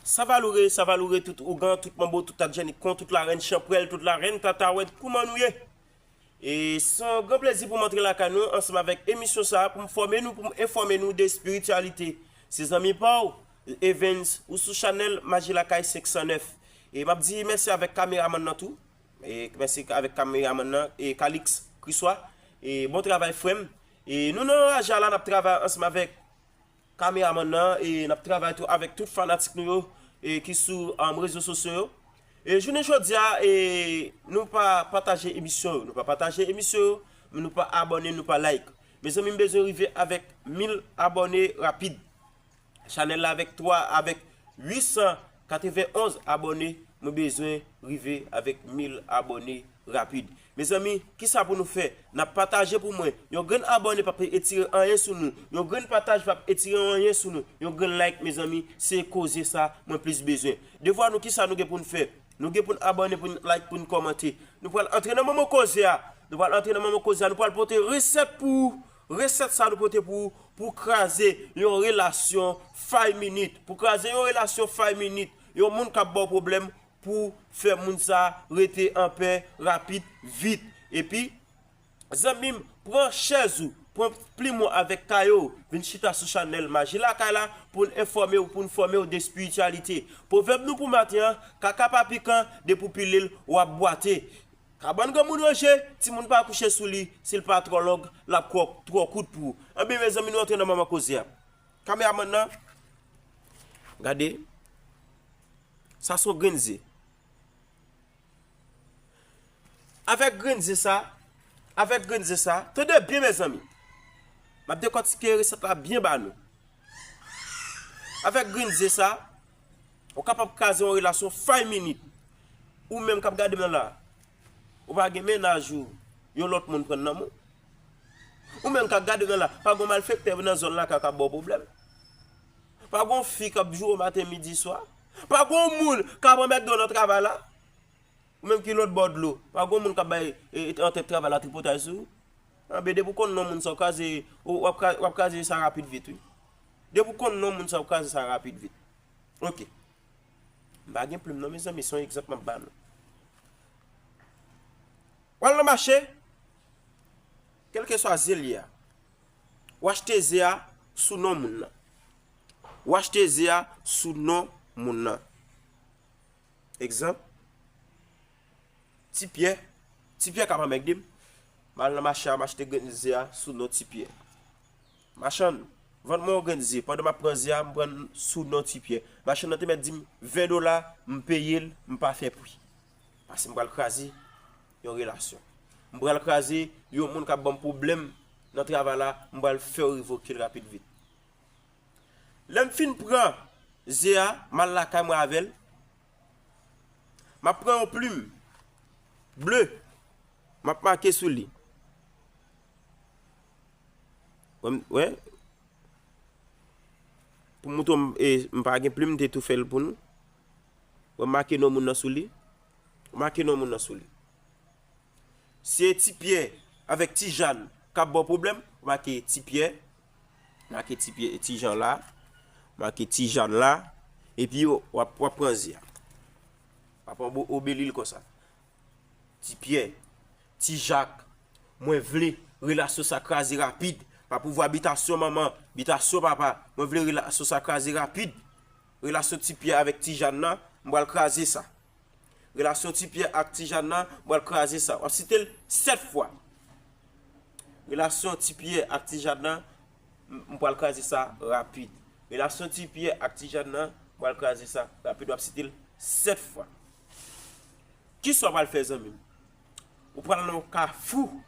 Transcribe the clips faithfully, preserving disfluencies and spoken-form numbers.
Savaloure, Savaloure, tout ougan, tout manbo, tout tadjanikon, tout larèn chanpwèl, tout larèn tatawèt, kouman nou ye? E se yon gran plezi pou m antre lakay nou ansanm avèk emisyon sa a, pou m fòme nou, pou m enfòme nou de espirityalite. Se zanmi pa w, Evens, ou sou chanèl Maji Lakay senk san nèf. E m ap di mèsi avèk kameramann nan tou. E mèsi avèk kameramann nan, e Calix Chrisois. E bon travay, frè m. E nou nan raja la, n ap travay ansanm avèk kameramann nan, e n ap travay tou avèk tout fanatik nou yo, e ki sou, um, rezo sosyo yo. E jounen jodi a, e nou pa pataje emisyon yo, nou pa pataje emisyon yo, nou pa abòne, nou pa like. Mezanmi, m bezwen rive avèk mil abòne rapid. Chanèl la avèk twa, avèk uit san katrevenn onz abòne, mwen bezwen rive avèk mil abòne rapid. Mezanmi, kisa pou nou fè? N ap pataje pou mwen. Yon grenn abòne p ap etire anyen sou nou. Yon grenn pataj p ap etire anyen sou nou. Yon grenn like, mezanmi, se koze sa mwen plis bezwen. Devwa nou, kisa nou gen pou n fè? Nou gen pou n abòne, pou n like, pou n kòmante. Nou pral antre nan moman koze a. Nou pral antre nan moman koze a. Nou pral pote resèt pou ou. Resèt sa nou pote pou ou, pou kraze yon relasyon five minute. Pou kraze yon relasyon five minute. Yon moun k ap ba w pwoblèm, pou fè moun sa rete anpè rapid, vit. Epi, zanmi m, pran chèz ou, pran plim ou avèk kaye w, vin chita sou chanèl Maji Lakay la pou n enfòme w, pou n fòme w de espirityalite. Pwovèb nou pou maten an, kaka pa pikan, depi w pile l, w ap bwate. Kabann granmoun ranje, timoun pa kouche sou li, si l pa twò long, l ap twò, twò kout pou ou. Anben, mezanmi, nou antre nan moman koze a. Kameramann nan, gade, sa se yon grenn ze. Avèk grenn ze sa, avèk grenn ze sa, tande byen, mezanmi. M ap dekòtike resèt la byen ba nou. Avèk grenn ze sa, ou kapab kraze yon relasyon five minute. Ou menm k ap gade m nan la, ou pa gen mennaj ou, yon lòt moun pran nan men w. Ou menm k ap gade m nan la, pa gen malfektè nan zòn lakay ou k ap ba w pwoblèm. Pa gen fi k ap joure w maten, midi, swa. Pa gen moun k ap anmède w nan travay la. Ou menm ki lòt bò dlo, pa gen moun k ap bay, e, e, antèt travay la tripotay sou ou. Anben, depi w konn non moun sa, w kraze, w, w ap kra-, w ap kraze sa rapid vit, wi. Depi w konn non moun sa, w kraze sa rapid vit. Oke. M pa gen plim non, mezanmi, se yon egzanp m ap ba nou. W al nan mache, kèlkeswa ze l ye a, w achte ze a sou non moun nan. W achte ze a sou non moun nan. Egzanp, Ti Pyè. Ti Pyè k ap anmègde m. M al nan mache a, m achte grenn ze a sou non Ti Pyè. Machann, vann mwen yon grenn ze. Pandan m ap pran ze a, m pran l sou non Ti Pyè. Machann nan te mèt di m ven dola, m peye l, m pa fè pri. Paske m pral kraze yon relasyon. M pral kraze yon moun k ap ban m pwoblèm nan travay la, m pral fè yo revoke l rapid vit. Lè m fin pran ze a, m al lakay mwen avè l. M ap pran yon plim ble, m ap make sou li. Wè, m, wè. Pou m montre w, e, m pa gen plim, m te tou fè l pou nou. Wè, m make non moun nan sou li. M make non moun nan sou li. Se Ti Pyè avèk Ti Jan k ap ba w pwoblèm, w make Ti Pyè, make Ti Pyè, Ti Jan la, make Ti Jan la, epi w ap, w ap pran ze a. W ap anbo-, obe li l konsa. Ti Pyè, Ti Jak, mwen vle relasyon sa kraze rapid. Pa pouvwa bitasyon manman, bitasyon papa, mwen vle relasyon sa kraze rapid. Relasyon Ti Pyè avèk Ti Jan nan, m pral kraze sa. Relasyon Ti Pyè ak Ti Jan nan, m pral kraze sa. W ap site l sèt fwa. Relasyon Ti Pyè ak Ti Jan nan, m, m pral kraze sa rapid. Relasyon Ti Pyè ak Ti Jan nan, m pral kraze sa rapid. W ap site l sèt fwa. Kisa w pral fè, zanmi m? Ou pral nan yon kafou.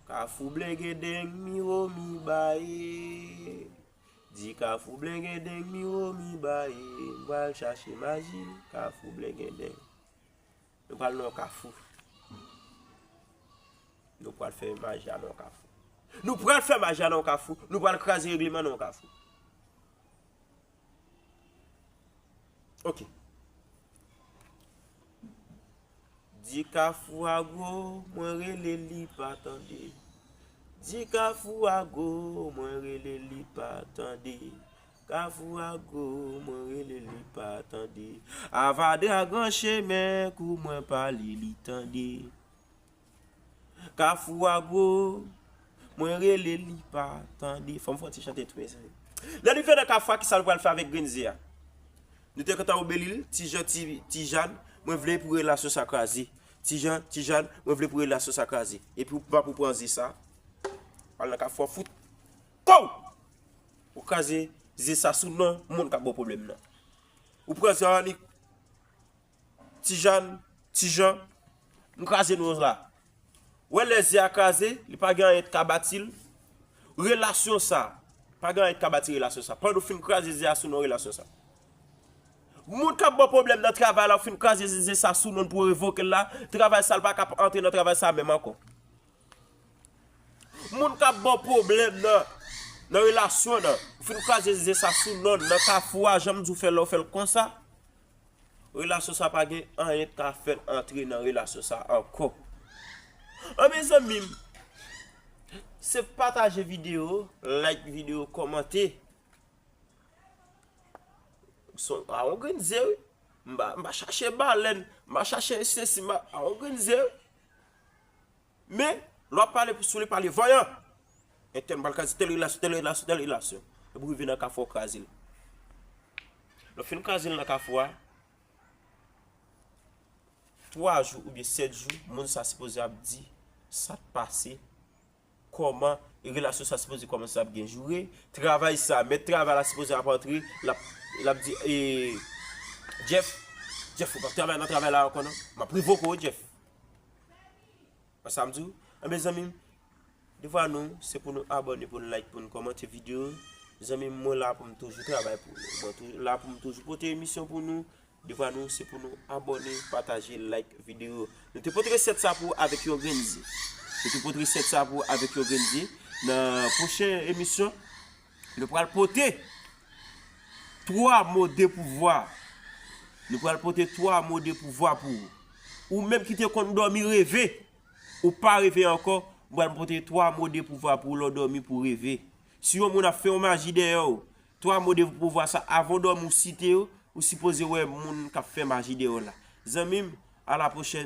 Kafou blengedeng, miwo mibaye. Di kafou blengedeng, miwo mibaye. M pral chache maji, kafou blengedeng. Nou pral nan yon kafou. Nou pral fè maji a nan yon kafou. Nou pral fè maji a nan yon kafou. Nou pral kraze regleman nan yon kafou. Ok. Di kafou a gwo, mwen rele li pa tande. Di kafou a gwo, mwen rele li pa tande. Kafou Agwo, mwen rele li pa tande. Avadra gran chemen, kou mwen pale li tande. Kafou Agwo, mwen rele li pa tande. Fò m fè yon ti chante tou, mezanmi. Lè nou rive nan Kafou a, kisa nou pral fè avèk grenn ze a? Nou te kontan oubelil, Ti Jan, Ti, Ti Jan, mwen vle pou relasyon sa kraze. Ti Jan, Ti Jan, mwen vle pou relasyon sa kraze. Epi ou pa pou pran ze sa, al nan Kafou a fout. Kow! Ou kraze ze sa sou non moun k ap ba w pwoblèm nan. Ou pran ze a, li, Ti Jan, Ti Jan, m kraze non la. Wè lè ze a kraze, li pa gen anyen k ka bati l. Relasyon sa, pa gen anyen k ka bati relasyon sa. Pandan w fin kraze ze a sou non relasyon sa. Moun k ap ba w pwoblèm nan travay la, ou fin kraze ze sa sou non pou revoke l la, travay sa l pa ka antre nan travay sa menm ankò. Moun k ap ba w pwoblèm nan, nan relasyon nan, ou fin kraze ze sa sou non nan Kafou a, jan m di w fè lè w fè l konsa. Relasyon sa pa gen anyen k ka fè l antre nan relasyon sa ankò. An mezanmi m, se pataje videyo, like videyo, kòmante. Son a yon grenn ze wi. M pa, m pa chache balèn, m pa chache sesi, m pa, a yon grenn ze wi. Men, lè w ap pale pou sou li, pale vanyan. Entèl m pral kraze tèl relasyon, tèl relasyon, tèl relasyon. Epi w rive nan Kafou, w kraze l. Lè w fin kraze l nan Kafou a, twa jou oubyen sèt jou, moun sa sipoze ap di sa k pase, kòman, e relasyon sa sipoze kòmanse ap gen joure, travay sa, mèt travay la sipoze ap antre, l ap, l ap di, e, Jeff, Jeff, ou p ap travay nan travay la ankò non, m ap revoke w, Jeff. Wè sa m di w? Enben, zanmi m, devwa nou, se pou nou abòne, pou nou like, pou nou kòmante videyo. Zanmi m, mwen la pou m toujou travay pou nou. Mwen tou, la pou m toujou pote emisyon pou nou. Devwa nou, se pou nou abòne, pataje, like videyo. Nou te pote resèt sa pou ou avèk yon grenn ze. Nou te pote resèt sa pou ou avèk yon grenn ze. Nan pwochen emisyon, nou pral pote twa mo de pouvwa. Nou pral pote twa mo de pouvwa pou ou. Ou menm ki te konn dòmi reve, ou pa reve ankò, m pral pote twa mo de pouvwa pou ou lè w dòmi pou w reve. Si yon moun ap fè yon maji dèyè w, twa mo de pouvwa sa, avan w dòmi, ou site yo, ou sipoze wè moun k ap fè maji dèyè w la. Zanmi m, a la pwochèn.